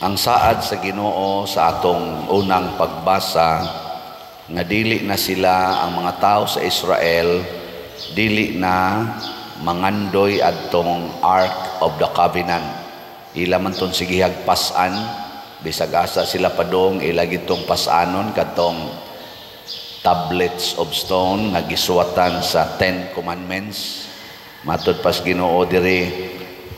Ang saad sa Ginoo sa atong unang pagbasa nga dili na sila, ang mga tao sa Israel, dili na mangandoy adtong Ark of the Covenant. Ila man ton sigihag pas-an, bisag asa sila padung, ila gitong pas-anon kadtong tablets of stone nga gisuwatan sa Ten Commandments. Matud pas Ginoo diri,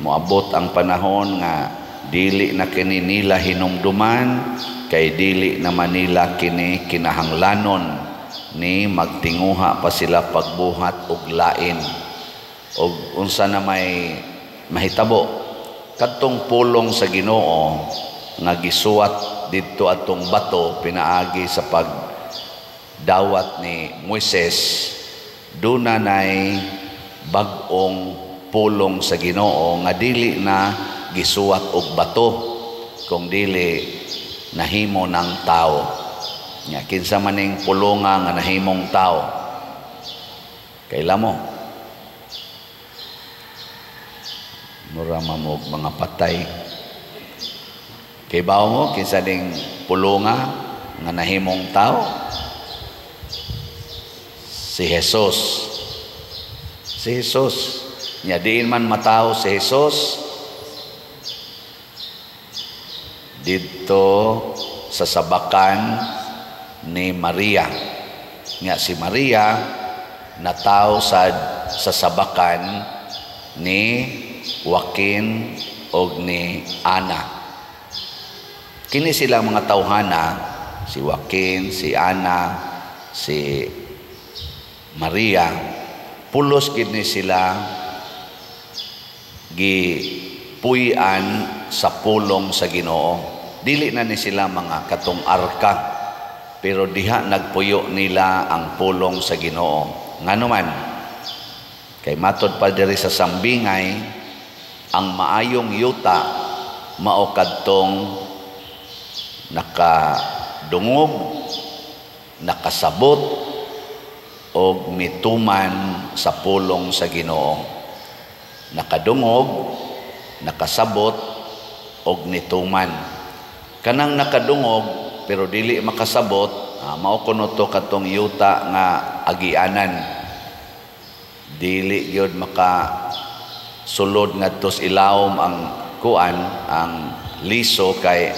moabot ang panahon nga dili na kini nila hinumduman kay dili na manila kini kinahanglanon ni magtinguha pa sila pagbuhat og lain. Og unsa na may mahitabo, kadtong pulong sa Ginoo nga gisuwat didto atong bato pinaagi sa pagdawat ni Moises, duna nay bag-ong pulong sa Ginoo nga dili na gisuwat og bato kung dili nahimo ng tao. Nya kinsa man ning pulonga nga nahimong tao? Kaila mo? Mura mamog mga patay. Kay bawo mo kinsa ning pulonga nga nahimong tao? Si Jesus. Si Jesus. Nya diin man matawo si Jesus? Didto sa sabakan ni Maria. Nga si Maria natawo sa sabakan ni Joaquin og ni Ana. Kini sila mga tawhana, si Joaquin, si Ana, si Maria, pulos gid ni sila gipuy-an sa pulong sa Ginoo. Dili na ni sila mga katong arka, pero diha nagpuyo nila ang pulong sa Ginoo. Ngano man, kay matod pa diri sa sambingay, ang maayong yuta mao kadtong nakadungog, nakasabot og mituman sa pulong sa Ginoo. Nakadungog, nakasabot og nituman. Kanang nakadungog pero dili makasabot, mao kuno to katong yuta nga agianan. Dili gyud maka sulod ngadto sa ilawom ang kuan, ang liso, kay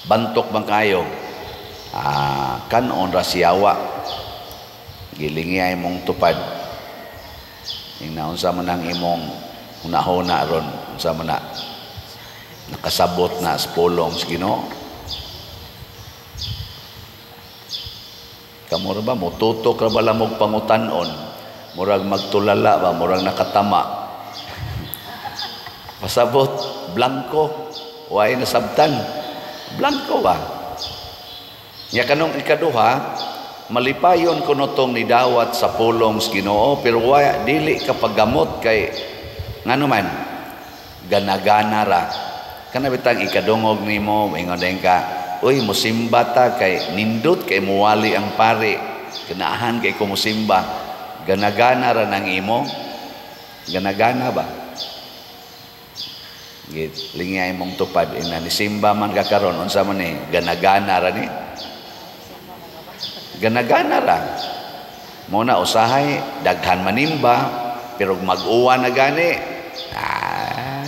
bantok man kayo. Kanon ra siyawa. Gilingi mong tupad. Ingna unsa man ang imong hunahuna ron, unsa man na nakasabot na sa pulong sa Ginoo. Kamo ra ba motutok ra ba lamog pangutan-on? Murag magtulala ba, murag nakatama. Pasabot blanko, way nasabtan. Blanko ba? Nya kanong ikaduha, malipayon kuno tong nidawat sa pulong sa Ginoo, pero way dili ka paggamot kay ngano man ganagana ra. Kana bitang ikadungog nimo, ingon din ka, uy, musimba ta kay nindot kay muwali ang pari, kanahan kay ko musimba. Ganagana ra nang imo. Ganagana ba? Git lingay mong tupad ina nisimba man ka karon, unsa man ni ganagana ra ni? Ganagana ra. Mo na usahay daghan manimba pero mag-uwan na gani.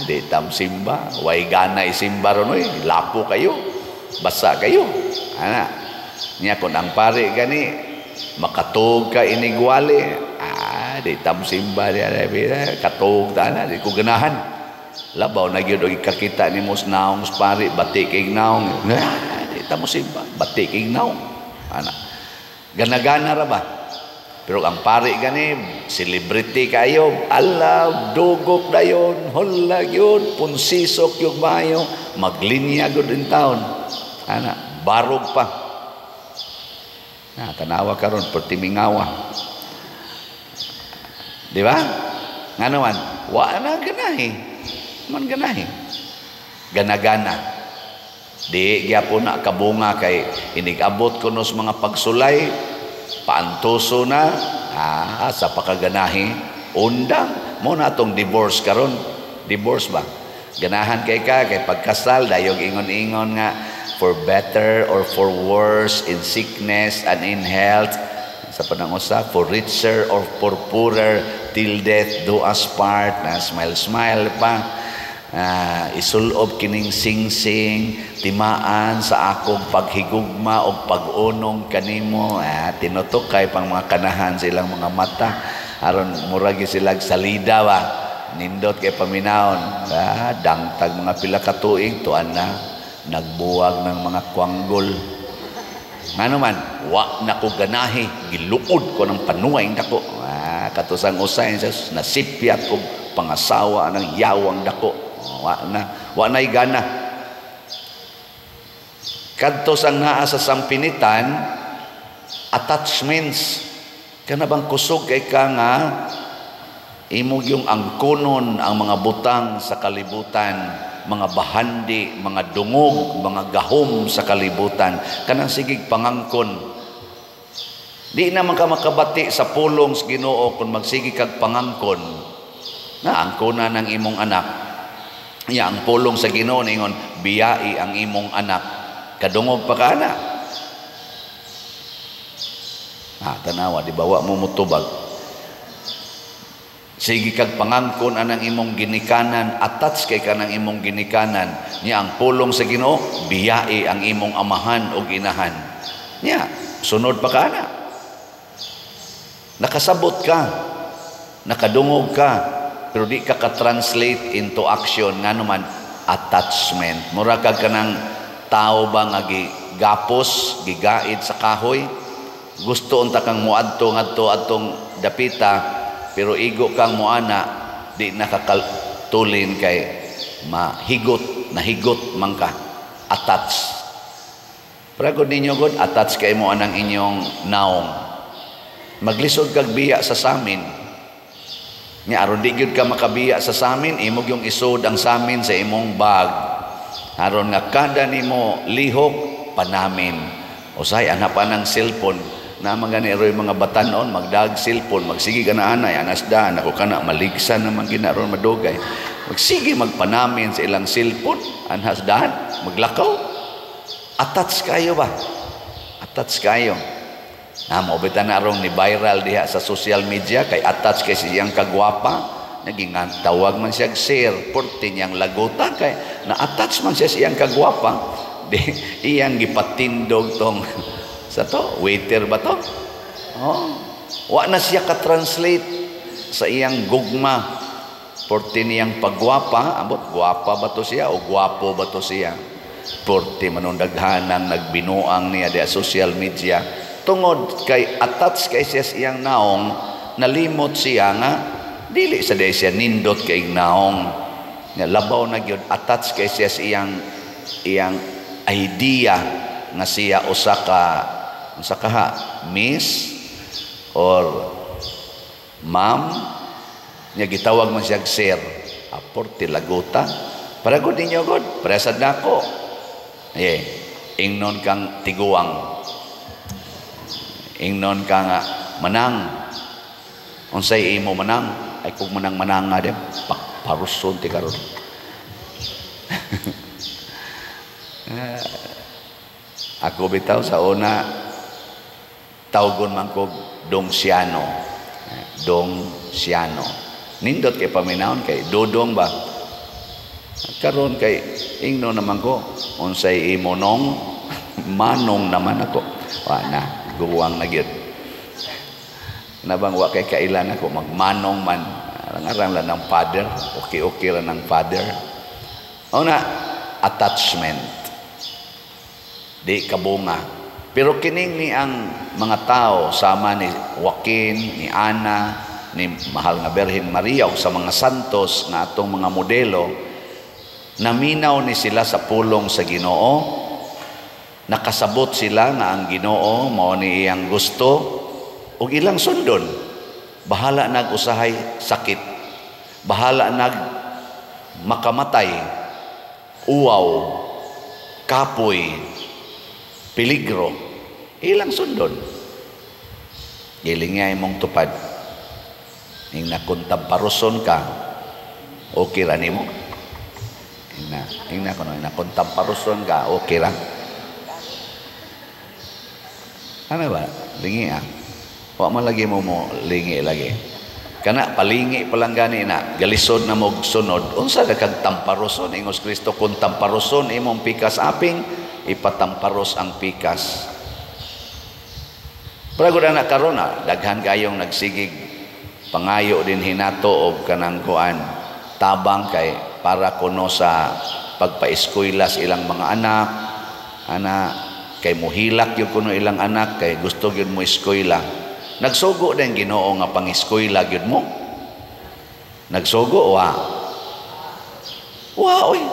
Di tam simba, way gana isimba ron oy, lapo kayo, basa kayo. Ana. Nya kun ang pare gani makatug ka inigwali, di tam simba di katug ta na, di ko ganahan. Labaw na gyud og ikakita nimo sa naong sa pare, bati kay naong. Di ta mo simba, bati kay naong. Ana. Ganagana ra ba? Pero ang pare gani, celebrity kayo, ala, dugok dayon, hola yun, punsisok yung mayo, maglinya gud in town. Ana, barog pa. Na, tanawa karon pertimingawa. Di ba? Ngano man, wa na ganahi. Man ganahi. Ganagana. Di gyapon na kabunga kay inig-abot kuno sa mga pagsulay, paantuso na, sa pakaganahi, undang mo na atong divorce karon. Divorce ba? Ganahan kay ka kay pagkasal dayog ingon-ingon nga for better or for worse, in sickness and in health, sa panangusa, for richer or for poorer, till death do us part. Na smile smile pa. Isulob kining singsing, timaan sa akong paghigugma o pag-unong kanimo. Tinutukay pang mga kanahan silang mga mata aron murag sila salida ba, nindot kay paminawon. Dangtag mga pila ka tuig, tuan na nagbuwag ng mga kwanggol. Ngano man, wa na ko ganahi, giluod ko ng panuay dako. Katusang usay nasipyat ko pangasawa ng yawang dako. Wa na'y gana. Kadto sang naa sa sampinitan, attachments. Kana bang kusog kay ka nga imong yung angkonon ang mga butang sa kalibutan, mga bahandi, mga dungog, mga gahom sa kalibutan, kanang sigig pangangkon. Di naman ka makabati sa pulong sa Ginoo kung magsige kag pangangkon. Na angkona ng imong anak. Ya ang pulong sa Ginoo ningon, biyai ang imong anak. Kadungog pa ka ana. Tanawa, di ba wa mo mutubag. Sige kag pangangkon anang imong ginikanan, attach kay kanang imong ginikanan. Nya ang pulong sa Ginoo, biyai ang imong amahan o ginahan. Nya, sunod pa ka ana. Nakasabot ka, nakadungog ka, pero di ka ka-translate into action. Ngano man, attachment. Mura kag kanang tao ba nga gigapos, gigaid sa kahoy. Gusto unta kang muadto ngadto atong dapita, pero igo kang muana, di nakakatulin kay mahigot, nahigot man ka. Attach. Pero ninyo god, attach kay mo anang inyong naong. Maglisod kag biya sa samin. Nya aron di gyud ka makabiya sa samin, imong yung isod ang samin sa imong bag. Aron nga kada nimo lihok panamin. Usay ana pa ng cellphone. Na mga gani roy mga batanon magdag cellphone, magsige ka na anay anas daan ako kana maligsan naman gina ron madugay. Magsige magpanamin sa ilang cellphone anhas daan maglakaw. Attach kayo ba? Attach kayo. Na mo bitan na arong ni viral diha sa social media kay attach kay siyang kagwapa, naging tawag man siya sir, porte niyang laguta kay na-attach man siya siyang kagwapa. Di iyang gipatindog tong sa to, waiter ba to? Oh, wa na siya ka-translate sa iyang gugma. Porte niyang pagwapa, ambot gwapa ba to siya o gwapo ba to siya? Porte manundaghanang nagbinuang niya diha social media. Tungod kay attach kay siya sa iyang naong, nalimot siya nga dili sa day siya nindot kay naong. Nga labaw na gyud attach kay siya sa iyang idea nga siya usa ka miss or ma'am, nya gitawag man siya sir. Aporte laguta. Para gud ninyo god, presad nako. Eh, ingnon kang tiguang. Ingnon ka nga manang. Unsay imo manang? Ay kung manang mananga dem, paruson ti karon. Ako bitaw sa una tawgon man ko Dong Siano. Dong Siano. Nindot kay paminawon kay Dodong ba? Karon kay ingno naman ko unsay imo nong manong naman ako. Wa na, guwang na gyud. Nabang wa kay kailan ako magmanong man. Arang-arang lang ng father, okay-okay lang ng father. Una, attachment. Di kabunga. Pero kining ni ang mga tao sama ni Joaquin, ni Ana, ni Mahal nga Birhen Maria o sa mga santos na atong mga modelo, naminaw ni sila sa pulong sa Ginoo, nakasabot sila nga ang Ginoo mao ni iyang gusto ug ilang sundon. Bahala nag usahay sakit, bahala nag makamatay, uwaw, kapoy, peligro, ilang sundon. Giling nga imong tupad. Ning nakuntamparuson ka, okay ra nimo. Ingna, ingna kuno, ingna kung tamparoson ka, okay lang. Ano ba? Lingi ah. Wa man lagi mo mo lingi lagi. Kana palingi pa lang gani na, galisod na mo sunod. Unsa ka kag tamparoson ingos Kristo, kung tamparoson imong pikas aping, ipatamparos ang pikas. Pero na karon na daghan kayong nagsigig pangayo din hinato og kanang kuan tabang kay para kuno sa pagpaeskwela sa ilang mga anak, ana kay muhilak gyud kuno ilang anak kay gusto gyud mo eskwela. Nagsugo din Ginoo nga pangeskwela gyud mo. Nagsugo wa. Wa oy.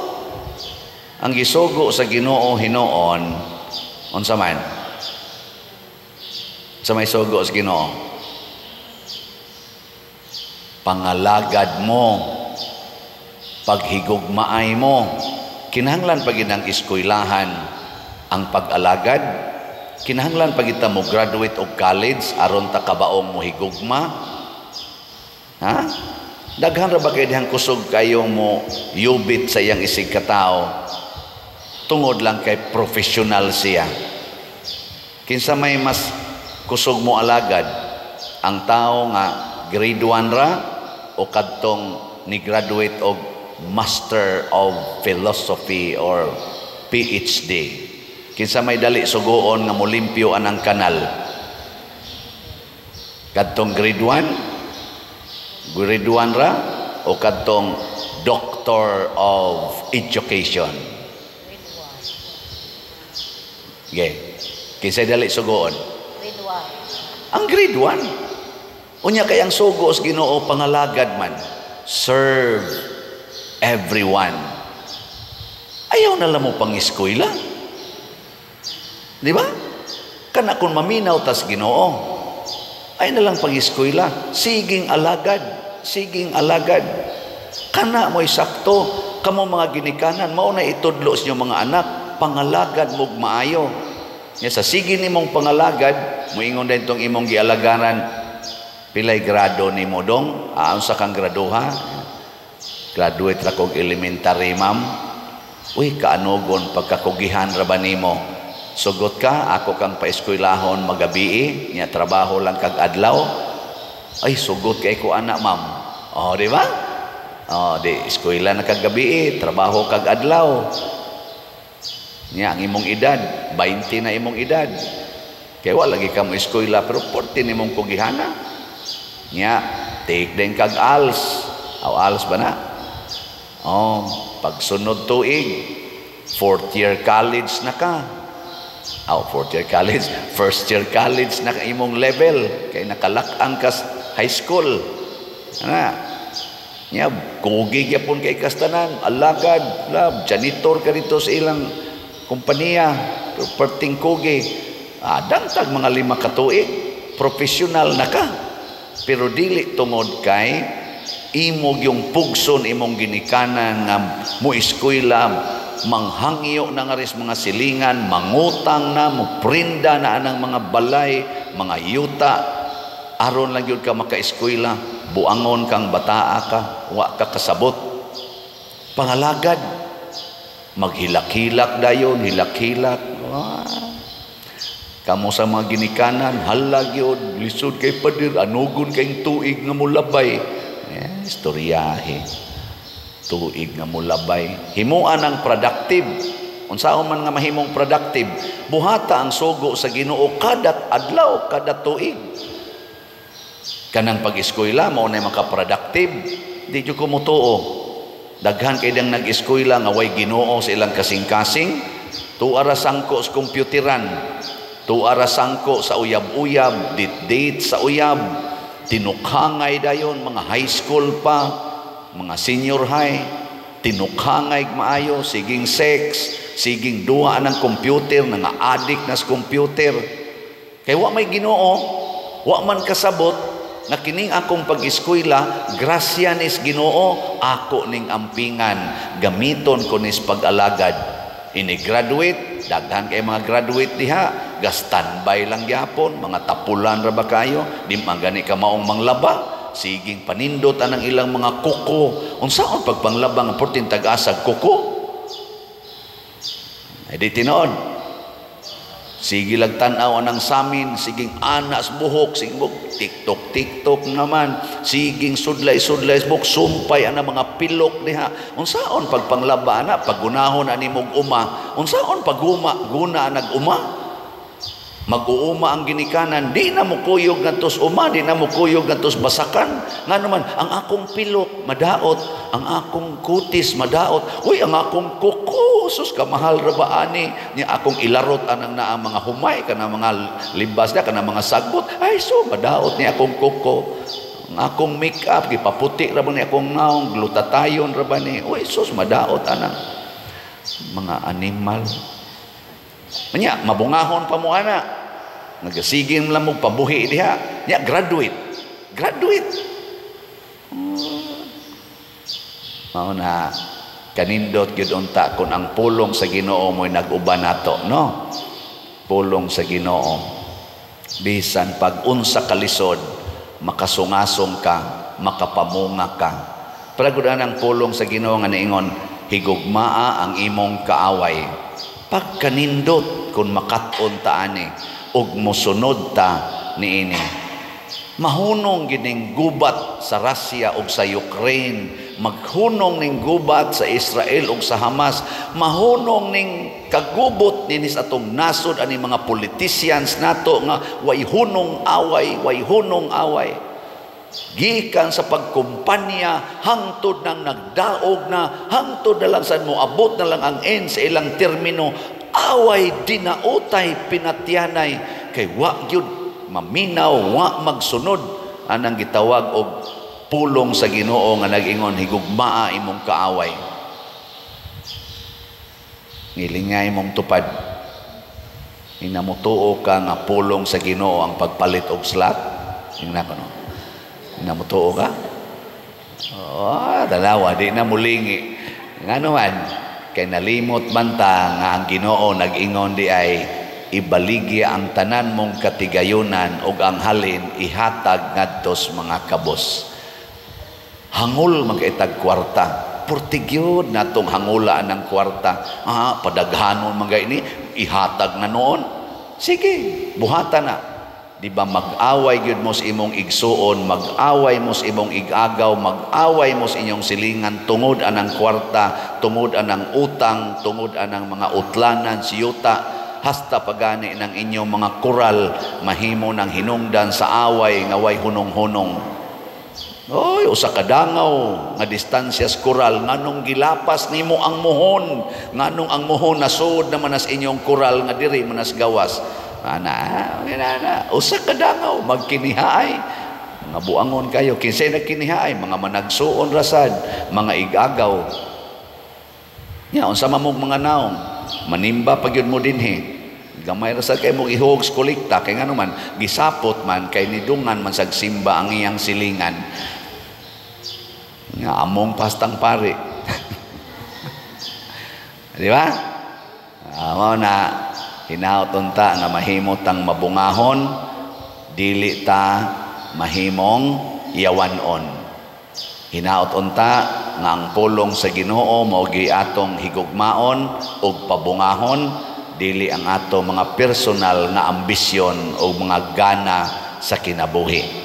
Ang gisugo sa Ginoo hinuon unsa man? Sa may sugo sa Ginoo, pangalagad mo, paghigugmaay mo. Kinahanglan pa gid ang eskwelahan ang pag-alagad. Kinahanglan pa kita mo graduate og college aron ta kabaong mo higugma. Ha? Daghan ra ba kay dihang kusog kayo mo yubit sa iyang isig katao tungod lang kay professional siya. Kinsa may mas kusog mo alagad, ang tao nga grade 1 ra o kadtong ni graduate og Master of Philosophy or PhD? Kinsa may dali sugoon nga molimpyo anang kanal? Kadtong grade 1? Grade 1 ra o kadtong Doctor of Education? Grade 1. Okay. Kinsa dali sugoon? Grade 1. Ang grade 1. Unya kay ang sugo sa Ginoo pangalagad man. Serve everyone. Ayaw na lang mo pang-eskwela. Di ba? Kana kung maminaw tas Ginoo, ay na lang pang-eskwela. Siging alagad. Siging alagad. Kana mo'y sakto. Kamo mga ginikanan, mao na itudlo sa inyong mga anak, pangalagad mo'g maayo. Nya sa sige nimong pangalagad, moingon din tong imong gialagaran, pilay grado nimo dong? Ah, unsa kang graduha? Graduate ra kog elementary, ma'am. Uy, kaanugon pagkakugihan ra ba nimo? Sugot ka, ako kang paeskwelahon magabii, nya trabaho lang kag adlaw. Ay, sugot kay ko ana, ma'am. Oh, di ba? Oh, di eskwela na kag gabii, trabaho kag adlaw. Nya ang imong edad, 20 na imong edad. Kay wa lagi ka mo eskwela pero 40 nimong kugihana. Nya take din kag ALS. Aw, ALS ba na? Oh, pagsunod tuig, fourth year college na ka. Aw, fourth year college, first year college na ka imong level kay nakalak-ang ka high school. Ana. Nya kugi gyapon kay kastanan, alagad, lab, janitor ka dito sa ilang kompanya, perting kugi. Ah, dangtag mga 5 ka tuig, professional na ka. Pero dili tungod kay imo yung pugson imong ginikanan nga mo eskwela, manghangyo na nga ris mga silingan, mangutang na, moprinda na anang mga balay, mga yuta, aron lang gyud ka makaeskwela, buangon kang bataa ka, wa ka kasabot. Pangalagad, maghilak-hilak dayon, hilak-hilak. Wah. Kamo sa mga ginikanan, hala gyud, lisod kay pader, anugon kayong tuig nga molabay. Eh, istoryahe. Tuig nga molabay. Himuan ang productive. Unsaon man nga mahimong productive, buhata ang sugo sa Ginoo kada adlaw, kada tuig. Kanang pag-eskwela mao na maka-productive, di jud ko motuo. Daghan kay dang nag-eskwela nga way Ginoo sa ilang kasing-kasing, tuara ra sangko sa kompyuteran, tuara ra sangko sa uyab-uyab, date-date sa uyab, tinukhangay dayon mga high school pa, mga senior high, tinukhangay maayo, siging sex, siging duha ng computer, nga addict na sa computer. Kay wa may Ginoo, wa man kasabot na kining akong pag-eskwela, grasya nis Ginoo, ako ning ampingan, gamiton ko nis pag-alagad. Ini-graduate, daghan kay mga graduate diha, ga-standby lang gyapon, mga tapulan ra ba kayo, di man gani ka maong manglaba, siging panindot anang ilang mga kuko. Unsaon pagpanglaba nga portin tag-asag kuko? Ay di tinuod. Sige lang tan-aw anang samin, siging anas buhok, sige buhok, TikTok, TikTok naman, siging sudlay, sudlay buhok, sumpay ana mga pilok diha. Unsaon pagpanglaba ana, paggunahon ani mog uma, unsaon paghuma, guna nag uma? Mag-uuma ang ginikanan, di na mo kuyog ngadtos uma, di na mo kuyog ngadtos basakan. Ngano man, ang akong pilok madaot, ang akong kutis madaot. Uy, ang akong kuko, sus, kamahal ra ba ani? Nya akong ilarot anang naa mga humay kana mga libas na kana mga sagbot. Ay so madaot ni akong kuko. Ang akong makeup gipaputi ra ba ni akong naong, glutatayon ra ba ni? Uy, sus, madaot anang mga animal. Nya mabungahon pa mo ana. Nagasiging lang mo pabuhi diha. Nya graduate. Graduate. Mao na kanindot gyud unta kun ang pulong sa Ginoo mo'y nag-uban nato, no? Pulong sa Ginoo. Bisan pag unsa kalisod, makasungasong ka, makapamunga ka. Para gud ang pulong sa Ginoo nga niingon, higugmaa ang imong kaaway. Pagkanindot kun makat-on ta ani ug mosunod ta niini. Mahunong gining gubat sa Russia ug sa Ukraine, maghunong ning gubat sa Israel ug sa Hamas, mahunong ning kagubot ninis atong nasod ani mga politicians nato nga way hunong away, way hunong away. Gikan sa pagkumpanya hangtod nang nagdaog na, hangtod na lang sa moabot na lang ang end sa ilang termino, away dinautay pinatyanay kay wa gyud maminaw, wa magsunod anang gitawag og pulong sa Ginoo nga nag-ingon higugmaa imong kaaway. Ngilingay mong tupad. Inamutuo ka nga pulong sa Ginoo ang pagpalit og slot. Ingna ko no. Inamutuo ka? Oh, dalawa di na mulingi. Ngano man kay nalimot man ta nga ang Ginoo nag-ingon di ay ibaligya ang tanan mong katigayunan ug ang halin ihatag ngadtos mga kabos. Hangol magkaitag kwarta. Portigyod natong hangulaan ng kwarta. Ah, padaghanon mga ini, ihatag na noon. Sige, buhatan na. Di ba mag-away gyud mo sa imong igsuon, mag-away mo sa imong igagaw, mag-away mo sa inyong silingan tungod anang kwarta, tungod anang utang, tungod anang mga utlanan siyuta, hasta pagani ng inyong mga koral mahimo ng hinungdan sa away nga way hunong-hunong. Oy, usa ka dangaw nga distansya sa koral, nganong gilapas nimo ang muhon, nganong ang muhon nasud naman as inyong koral nga diri manas gawas. Ana, ana, usa ka dangaw magkinihaay. Mga buangon kayo, kinsay nagkinihaay, mga managsuon rasad, mga igagaw. Nya unsa man mong mga naong, manimba pa gyud mo dinhi. Gamay ra sad kay mo ihog sa kolekta kay ngano man gisapot man kay nidungan man sag simba ang iyang silingan. Nga among pastang pare. Di ba? Mao na hinaot unta nga mahimo tang mabungahon, dili ta mahimong yawanon. Hinaot unta nga ang pulong sa Ginoo mao atong higugmaon ug pabungahon, dili ang ato mga personal nga ambisyon o mga gana sa kinabuhi.